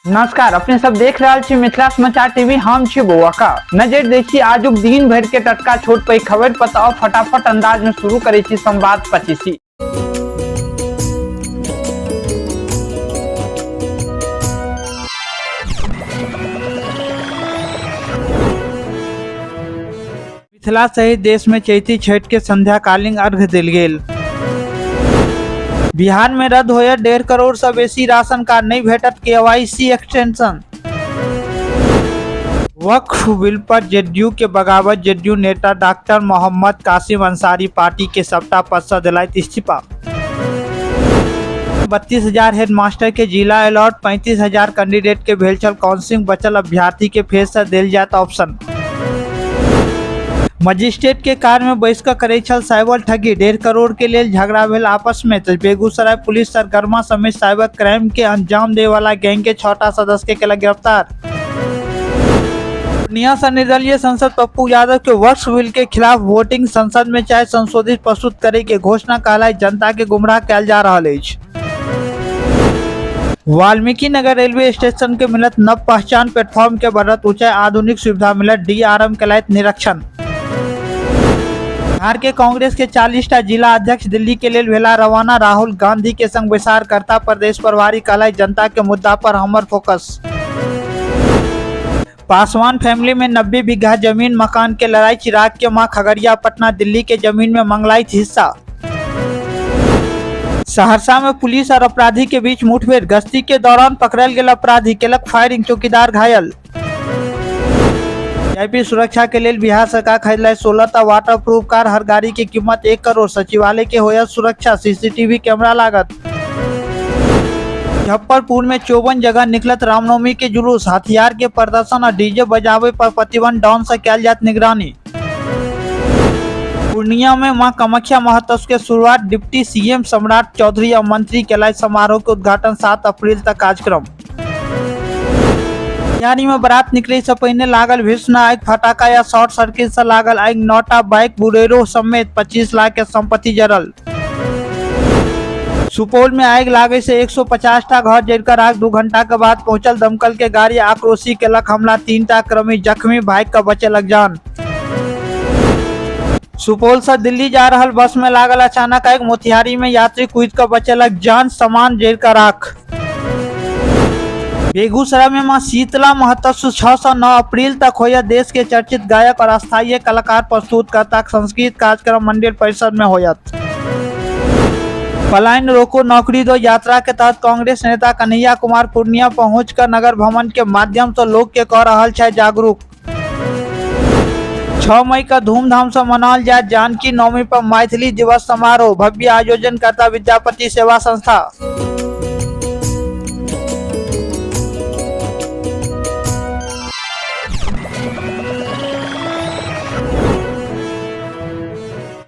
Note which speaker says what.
Speaker 1: नमस्कार, अपने सब देख रहल छी मिथिला समाचार टीवी। हम छी बौआ का नजर देखी आजुक दिन भर के टटका छोट पैघ खबर पर। तऽ फटाफट अंदाज में शुरू करै छी संवाद पच्चीसी। मिथिला सहित देश में चैती छठ के संध्याकालीन अर्घ देल गेल। बिहार में रद्द होयत 1.5 करोड़ से बेसी राशन कार्ड, नहीं भेटत केवाईसी एक्सटेंशन। वक्फ बिल पर जेडीयू के बगावत, जेडीयू नेता डॉक्टर मोहम्मद कासिम अंसारी पार्टी के सबटा पद से दिलाइत इस्तीफा। 32,000 हेडमास्टर के जिला अलॉट, 35,000 कैंडिडेट के भेल छल काउंसलिंग, बचल अभ्यर्थी के फेर से देल जायत ऑप्शन। मजिस्ट्रेट के कार में बैस कऽ करै छल साइबर ठगी, 1.5 करोड़ के लेल झगड़ा भेल आपस में। तऽ बेगूसराय पुलिस सरगर्मा समेत साइबर क्राइम के अंजाम दे वाला गैंग के 6टा सदस्य के केलक गिरफ्तार। पूर्णिया से निर्दलीय सांसद पप्पू यादव के वक्फ बिल के खिलाफ वोटिंग, संसद में चाहे संशोधित प्रस्तुत करे के घोषणा, कहलाई जनता के गुमराह कैल जा रहल अछि। वाल्मीकि नगर रेलवे स्टेशन के मिलत नव पहचान, प्लेटफॉर्म के बढ़त ऊंचाई, आधुनिक सुविधा मिलत, डीआरएम केलथि निरीक्षण। बिहार के कांग्रेस के 40टा जिला अध्यक्ष दिल्ली के लेल भेला रवाना, राहुल गांधी के संग बैसार करता प्रदेश प्रभारी, कहलाई जनता के मुद्दा पर हमर फोकस। पासवान फैमिली में 90 बीघा जमीन मकान के लड़ाई, चिराग के मां खगड़िया, पटना, दिल्ली के जमीन में मंगलाई हिस्सा। सहरसा में पुलिस और अपराधी के बीच मुठभेड़, गश्ती के दौरान पकड़ल गेल अपराधी केलक फायरिंग, चौकीदार घायल। वीआईपी सुरक्षा के लेल बिहार सरकार खरीदल 16टा वाटर प्रूफ कार, हर गाड़ी के कीमत 1 करोड़। सचिवालय के होयत सुरक्षा, सीसीटीवी कैमरा लागत। मुजफ्फरपुर में 54 जगह निकलत रामनवमी के जुलूस, हथियार के प्रदर्शन और डीजे बजावे पर प्रतिबंध, डाउन से कैल जात निगरानी। पूर्णिया में मां कामाख्या महोत्सव के शुरुआत, डिप्टी सीएम सम्राट चौधरी और मंत्री केलथि समारोह के उद्घाटन, 7 अप्रैल तक कार्यक्रम। मोतिहारी में बारात निकले से पहिने लागल भीषण आगि, फटाका या शॉर्ट सर्किट से लागल आगि, 9टा बाइक बुलेरो समेत 25 लाख के संपत्ति जरल। सुपौल में आगि लागे से 150टा घर जरिकर आग, 2 घंटा के बाद पहुंचल दमकल के गाड़ी, आक्रोशी केलक हमला, 3टा कर्मी जख्मी, भागि कऽ बचेलक जान। सुपौल से दिल्ली जा रहल बस में लागल अचानक आगि, मोतिहारी में यात्री कूद कऽ बचेलक जान, सामान जरि कऽ राख। बेगूसराय में मां शीतला महोत्सव 6 से 9 अप्रैल तक होयत। देश के चर्चित गायक और स्थानीय कलाकार प्रस्तुत करता संस्कृत कार्यक्रम मंदिर परिसर में होयत। पलायन रोको नौकरी दो यात्रा के तहत कांग्रेस नेता कन्हैया कुमार पूर्णिया पहुंचकर नगर भवन के माध्यम से लोग के कह रहल छै जागरूक। 6 मई का धूमधाम से मनाल जाए जानकी नवमी पर मैथिली दिवस समारोह, भव्य आयोजन करता विद्यापति सेवा संस्था।